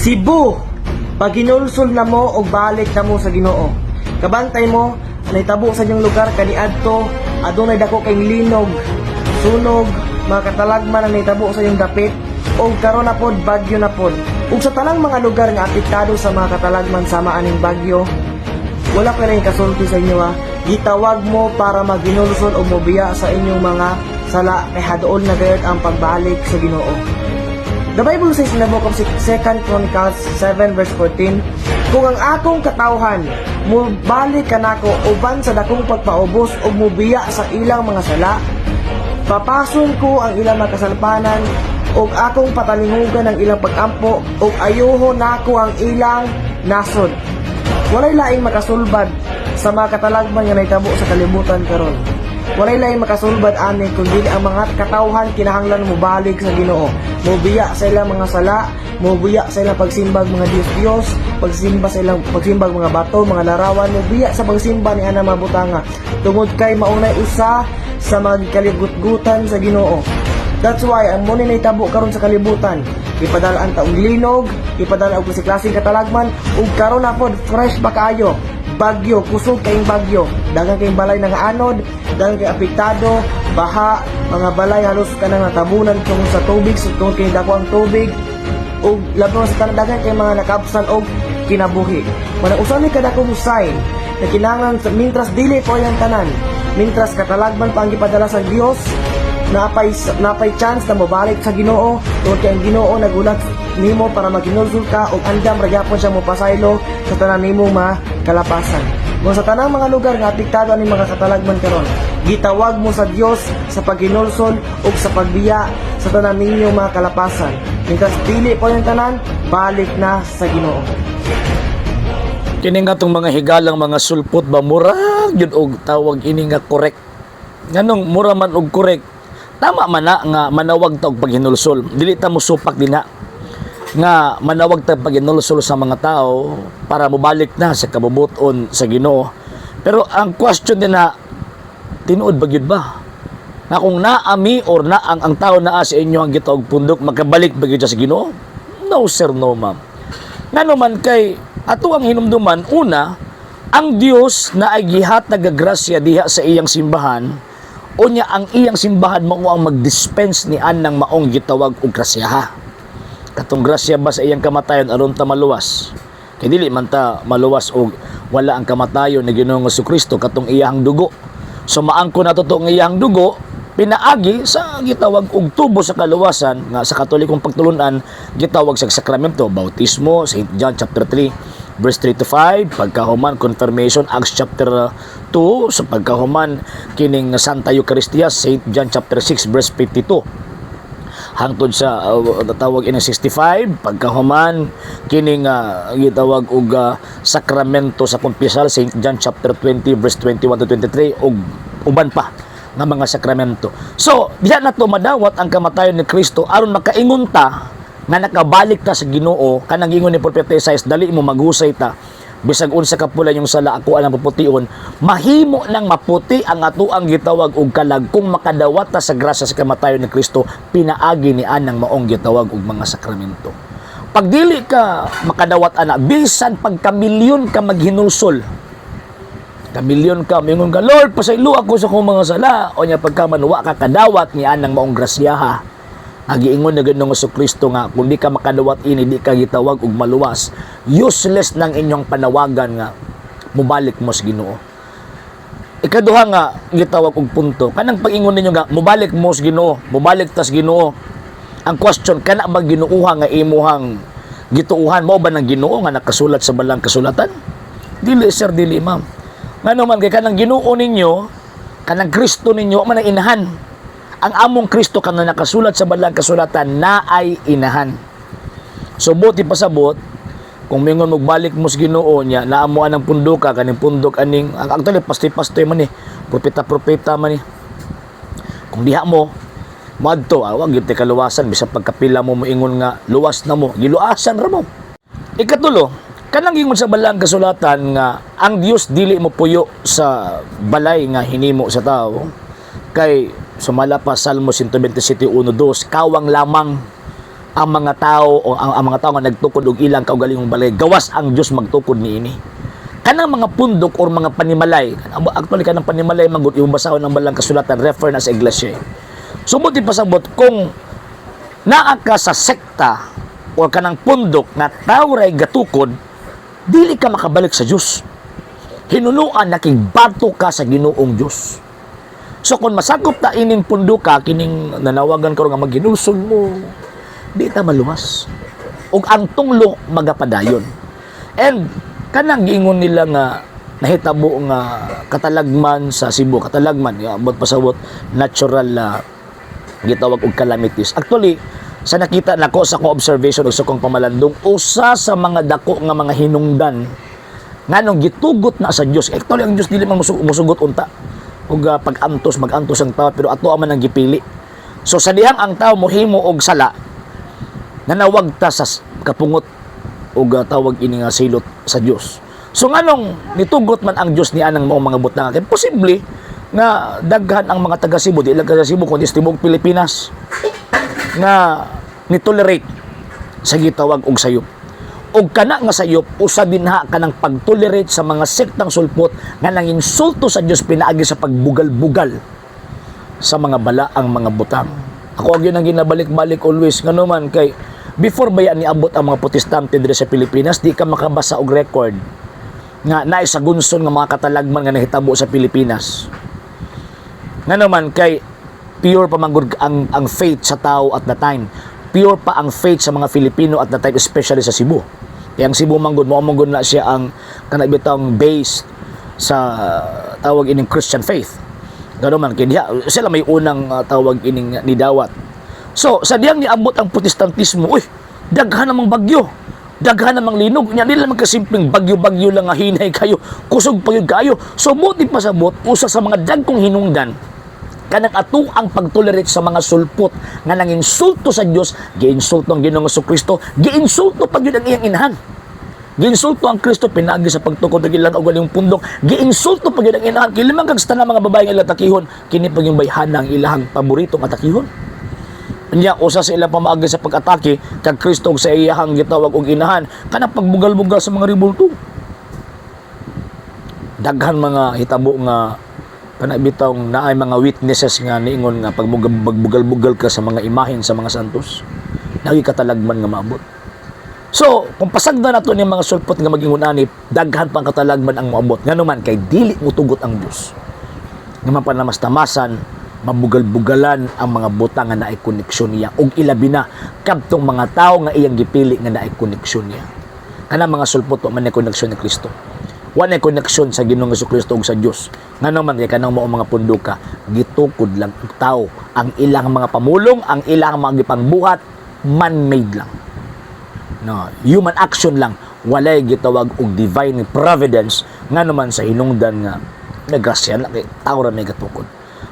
Cebu, paghinulsol na mo og balik na mo sa Ginoo. Kabantay mo, nahitabo sa inyong lugar kaniadto, adunay dako kay linog, sunog, mga katalagman na nahitabo sa inyong dapit, og karon na pod, bagyo na pod. Ug sa tanang mga lugar nga apektado sa mga katalagman sama aning bagyo, wala ko lang kasulti sa inyo ha. Gitawag mo para maghinulsol o mobiya sa inyong mga sala kay hadool na gayud ang pagbalik sa Ginoo. The Bible says in the book of 2 Chronicles 7 verse 14, "Kung ang akong katawhan mubalik kanako uban sa dakong pagpaubos ug mubiya sa ilang mga sala, papason ko ang ilang mga kasalpanan ug akong patalingugan ang ilang pagampo ug ayuhon nako ang ilang nasod." Walay laing makasulbad sa mga katalagman nga nahitabo sa kalibutan karon. Walay laing makasulbad ani kundi ang mga katawhan kinahanglan mobalik sa Ginoo. Mobiya sa ilang mga sala, mobiya sa ilang pagsimbag mga Diyos-Diyos, pagsimba sa ilang pagsimbag mga bato, mga larawan, mobiya sa pagsimba ni ana mga butanga. Tungod kay maunay usa sa mga kaligutgutan sa Ginoo. That's why ang mao ni nahitabo karon sa kalibutan. Ipadala ang taong linog, ipadala og klase-klaseng katalagman ug karon na pod, fresh pa kaayo. Bagyo, kusog kayong bagyo. Daghang kayong balay nga anod, daghang kay apektado, baha, mga balay halos kanang natabunan tungod sa tubig, so tungod kay dako ang tubig ug labi sa tanan, daghan kay mga nakaabsan og kinabuhi. Manang usa ni kadakong sign na kinahanglan mintras dili po ang tanan, mintras katalagman pa ang gipadala sa Dios, napay chance na mobalik sa Ginoo, tungod kay ang Ginoo nagulat nimo para maghinulsol ka ug andam ra gyapon siya mopasaylo sa tanan nimo kalapasan. Kung sa tanang mga lugar nga apektado ani mga katalagman karon, gitawag mo sa Dios sa paghinulsol ug sa pagbiya sa tanan ninyo mga kalapasan. Mintras dili po yung tanan, balik na sa Ginoo. Kini nga tong mga higalang mga sulpot ba, murag yun og tawag ini nga correct. Nganong mura man og correct? Tama man na nga manawag ta og paghinulsol. Dili ta mo supak dinha nga manawag ta paghinulsol sa mga tao para mobalik na sa kabubuton sa Ginoo. Pero ang question din na, tinuod ba gyud ba? Nga kung naami or na ang tao naa sa inyo ang gitawag pundok, makabalik ba gyud siya sa Ginoo? No sir, no ma'am. Ngano man kay ato ang hinumduman, una, ang Dios na ay gihatag og grasya diha sa iyang simbahan, unya ang iyang simbahan mao ang mag-dispense ni anang maong gitawag og grasyaha. Katong grasya ba sa iyang kamatayon aron ta maluwas. Kay dili man ta maluwas og wala ang kamatayon ni Ginoong Kristo, katong iyang dugo. So maangko na to ang iyang dugo pinaagi sa gitawag og tubo sa kaluwasan nga sa Katolikong pagtulunan gitawag sa sakramento, bautismo, St. John chapter 3 verse 3 to 5, pagkahuman confirmation, Acts chapter 2, sa pagkahuman kining Santa Eucharistia, St. John chapter 6 verse 52 hangtod sa tawag ini 65, pagkahuman kining gitawag og sakramento sa kumpisal, St. John chapter 20 verse 21 to 23, ug uban pa nga mga sakramento. So, diha na to madawat ang kamatayon ni Kristo aron makaingon ta nga nakabalik ta sa Ginoo. Kanang ingon ni Propeta Isaias, "Dali mo, maghusay ta. Bisag unsa ka pula yung sala, ako ang pupution." Mahimo nang maputi ang atoang gitawag og kalag kung makadawat ta sa grasya sa kamatayon ni Kristo pinaagi ni anang maong gitawag og mga sakramento. Pag dili ka makadawat ana, bisan pagkamilyon ka maghinulsol, kamilyon ka, mingon ka, "Lord, pasaylo ako sa akong mga sala." O nya pagka manuwa ka kadawat ni anang maong grasyaha. Agiingon na Ginoong Kristo nga kung di ka makadawat ini, di ka gitawag og maluwas. Useless nang inyong panawagan nga mubalik mo sa Ginoo. Ikaduha nga gitawag og punto, kanang pag-ingon ninyo nga mubalik mo sa Ginoo, mubalik ta sa Ginoo. Ang question, kana ba Ginooha nga imuhang gituuhan mo ba ng Ginoo nga nakasulat sa balang kasulatan? Dili sir, dili ma'am. Ngano man kay kanang Ginoo ninyo, kanang Kristo ninyo man ang inahan. Ang among Kristo kanang nakasulat sa balang kasulatan na ay inahan. So buti pasabot, kung mingon magbalik mo sa Ginoo niya, naamo anang pundoka, kaning pundok aning actually pastoy-pastoy man ni, propeta-propeta man ni. Kung diha mo moadto, wag gyud kaluwasan bisan pagkapila mo moingon nga luwas na mo, giluasan ra mo. Ikatulo, kanang ingon sa balang kasulatan nga ang Dios dili mo puyo sa balay nga hinimo sa tao, kay sumala pa Salmo 127:1-2, kawang lamang Ang mga tao o ang mga tao nga nagtukod og ilang kaugalingong balay, gawas ang Dios magtukod niini. Kanang mga pundok or mga panimalay, actually kanang panimalay man gud, imong basahon ang balang kasulatan, refer na sa iglesia. So buot pasabot, kung naa ka sa sekta or kanang pundok nga tao ray gatukod, dili ka makabalik sa Dios. Hinunuan nakigbato ka sa Ginoong Dios. So kung masakop ta ining punduka, kining nanawagan karon nga maghinulsol mo, di ta maluwas. Ug ang tunglo magapadayon. And kanang giingon nila nga nahitabo nga katalagman sa Cebu, katalagman, ya, abot pasabot natural gitawag og calamities. Actually, sa nakita nako sa akong observation ug sa akong pamalandong, usa sa mga dako nga mga hinungdan nganong gitugot na sa Dios. Actually, ang Dios dili man musugot unta ug pag-antos, mag-antos ang tao, pero ato man ang gipili. So sa dihang ang tao mohimo og sala, nanawag ta sa kapungot og tawag ini nga silot sa Dios. So nganong nitugot man ang Dios ni anang maong mga butang, kay posible nga daghan ang mga taga Cebu, di lang taga Cebu kundi sa tibuok Pilipinas, nga ni-tolerate sa gitawag og sayop. Og kana nga sayop, usa dinha kanang pag-tolerate sa mga sektang sulpot nga nanginsulto sa Dios pinaagi sa pagbugal-bugal sa mga balaang mga butang. Ako ang yun ang ginabalik-balik always, ngano man kay before ba yan niabot ang mga Protestante diri sa Pilipinas, di ka makabasa og record nga naay sa gunson nga mga katalagman nga nahitabo sa Pilipinas. Ngano man kay pure pa man gud ang faith sa tao at the time. Pure pa ang faith sa mga Filipino at the time, especially sa Cebu. Kaya ang Cebu man gud, mao man gud na siya ang kanang bitawng base sa tawag ining Christian faith. Gano'n man, kay diha, sila may unang tawag ining nidawat. So, sa diyang niabot ang Protestantismo, uy, daghan namang bagyo. Daghan namang linog. Nya dili naman kasimpleng bagyo-bagyo lang nga hinay kayo. Kusog pa gyud kayo. So, buot pasabot, usa sa mga dagkong hinungdan kanang ato ang pagtolerate sa mga sulpot nga nanginsulto sa Dios, giinsulto ang Ginoong Kristo, giinsulto pa gyud ang iyang inahan. Giinsulto ang Kristo pinaagi sa pagtukod og ilang kaugalingong pundok. Giinsulto pa gyud ang inahan. Kay limang kag sa mga babae nga ilang atakihon, kini pa yung bayhana ang ilahang paboritong atakihon. Nya usa sa ilang pamaagi sa pag-atake kag Kristo ug sa iyahang gitawag og inahan kanang pagbugal-bugal sa mga rebulto. Daghan mga hitabo nga kana bitawng naay mga witnesses nga niingon nga pag magbugal-bugal ka sa mga imahen sa mga santos, naay katalagman nga maabot. So, kung pasagdan nato ni mga sulpot nga magingon ani, daghan pang katalagman ang moabot. Ngano man kay dili motugot ang Dios nga mapanamastamasan, mabugal-bugalan ang mga butang nga naay koneksyon niya ug ilabi na kadtong mga tawo nga iyang gipili nga naay koneksyon niya. Kana mga sulpot, wa man nay koneksyon ni Kristo. Wa nay koneksyon sa Ginoong Kristo ug sa Dios. Ngano man kay kanang mao mga punduka, gitukod lang og tao ang ilang mga pamulong, ang ilang mga gipangbuhat, man-made lang. No, human action lang, walay gitawag og divine providence, ngano man sa hinungdan nga nagrasya na kay tao ra may gatukod.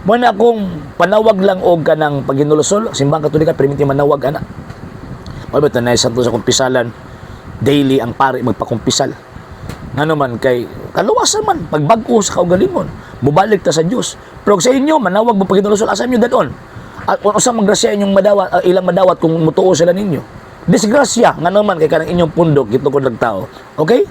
Mo na akong panawag lang og kanang paghinulsol, Simbang Katolika perminti manawag ana. Mao ba tanay santo sa kumpisalan, daily ang pari magpakumpisal. Ngano man kay kaluwasan man pagbag-o sa kaugalingon, mubalik ta sa Dios. Pero sa inyo manawag mo paghinulsol, asa inyo dadon? At kung usa magrasya inyong madawat, ilang madawat kung mutuo sila ninyo? Disgrasya, ngano man kay kanang inyong pundok gitukod lang tao. Okay?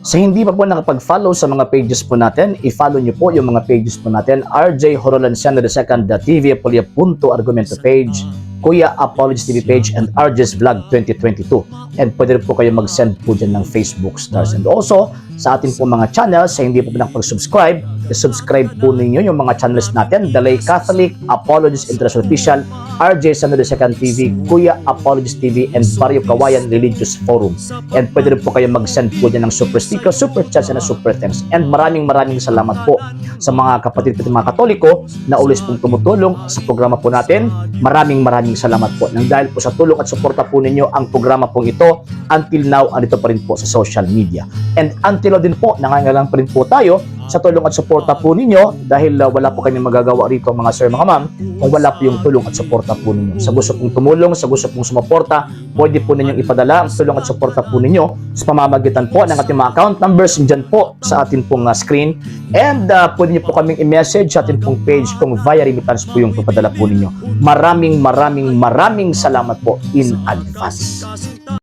Sa hindi pa po nakapag-follow sa mga pages po natin, i-follow niyo po yung mga pages po natin. RJ Horolanciano II, The TV Apolia Punto Argumento page, Kuya Apologies TV page, and RJ's Vlog 2022. And pwede rin po kayo mag-send po dyan ng Facebook stars. And also, sa atin po mga channels, sa hindi po po nakapag-subscribe, i-subscribe po ninyo yung mga channels natin, The Lay Catholic, Apologies International Official, RJ Sano II TV, Kuya Apologies TV, and Barrio Kawayan Religious Forum. And pwede rin po kayo mag-send po dyan ng super sticker, super chats, and super thanks. And maraming maraming salamat po sa mga kapatid po mga Katoliko na always pong tumutulong sa programa po natin. Maraming maraming salamat po. Nang dahil po sa tulong at suporta po ninyo, ang programa pong ito until now andito pa rin po sa social media. And until now din po, nangangailangan pa rin po tayo Sa tulong at suporta po ninyo dahil wala po kami magagawa rito, mga sir, mga ma'am, kung wala po yung tulong at suporta po ninyo. Sa gusto pong tumulong, sa gusto pong sumuporta, pwede po ninyong ipadala ang tulong at suporta po ninyo sa pamamagitan po ng ating mga account numbers dyan po sa atin pong screen and pwede niyo po kaming i-message sa atin pong page kung via remittance po yung papadala po ninyo. Maraming maraming maraming salamat po in advance.